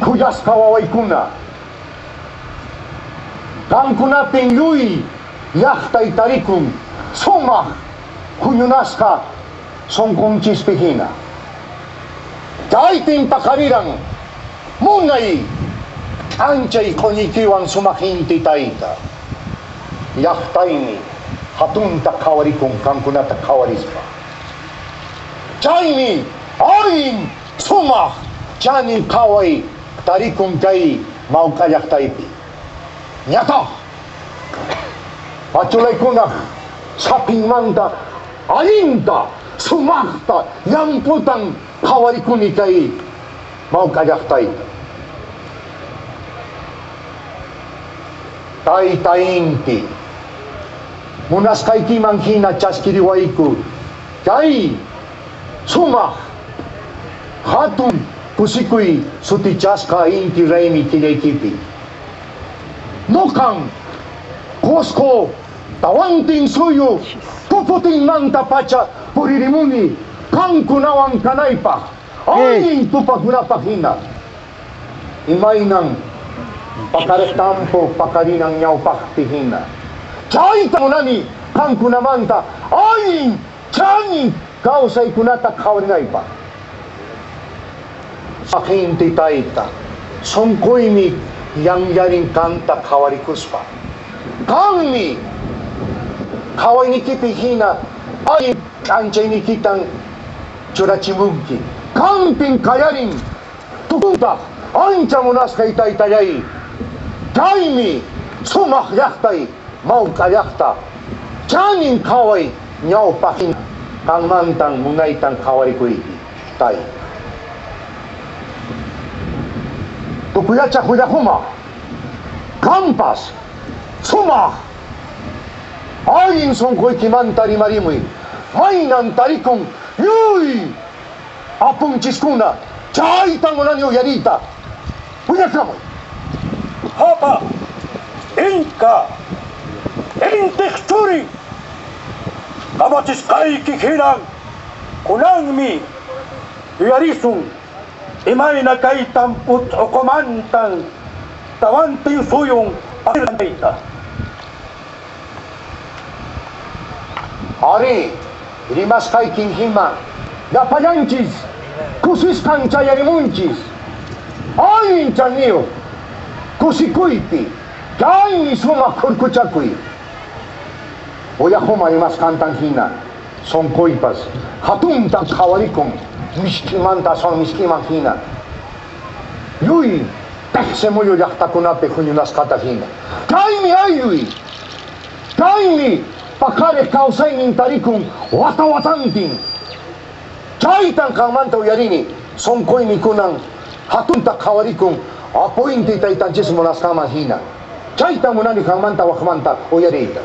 Khuyasqa wawaykuna, qamkunapin lluy llaqtay tarikun sumaq huñunasqa sunqunchispi hina. Kaypin paqariran munay k'anchay q'uñiykiwan sumaq inti tayta. Llaqtaymi hatunta qhawarikun qamkunata qhawarispa. Chaymi allin sumaq chanin qhaway tarikun kay mawk'a llaqtaypi. Ñataq pachulaykunaq saphinmanta allinta sumaqta llamp'utan qhawarikuni kay mawk'a llaqtayta. Tayta inti, munasqaykiman hina chaskiriwayku kay sumaq hatun kusikuy sutichasqa inti raymi killaykipi. Nuqan Qusqu tawantin suyu puputinmanta pacha puririmuni qamkunawan kanaypaq, allin tupakunapaq hina. Imaynan paqariq tampu paqarinan ñawpaqpi hina. Chayta munani qamkunamanta allin chanin kawsaykunata qhawarinaypaq. Inti tayta, sunquymi llanllarin qamta qhawarikuspa. Qammi qhawaynikipi hina allin k'anchaynikitan churachimunki. Qampin qallarin tukuntaq ancha munasqay taytallay. Kaymi sumaq llaqtay mawk'a llaqta. Chanin qhaway ñawpaq hina qammantan munaytan qhawarikuyki, tayta. Tukuyachaq willaquma, qampas sumaq allin sunquykimanta rimarimuy, maynan tarikun lluy apunchiskuna chaytan munani uyariyta. Willakamuy. Hapa, Inka, Intiq churi, kamachisqayki hinan kunanmi yuyarisun imayna kaytan put'uqumantan tawantin suyun paqarirqan. Ari, rimasqaykin hina llapallanchis kusisqan chayarimunchis. Allin chaniyuq kusikuypi kaymi sumaq khurkuchakuy. Uyaquma rimasqantan hina sunquypas hatunta qhawarikun misk'imanta aswan misk'iman hina. Lluy teqsimuyu llaqtakunapi huñunasqata hina. Kaymi aylluy, kaymi paqariq kawsaynin tarikun wata watantin. Chaytan qammanta uyarini, sunquymi kunan hatunta qhawarikun apu inti taytanchis munasqanman hina. Chaytan munani qammanta waqmanta uyariyta.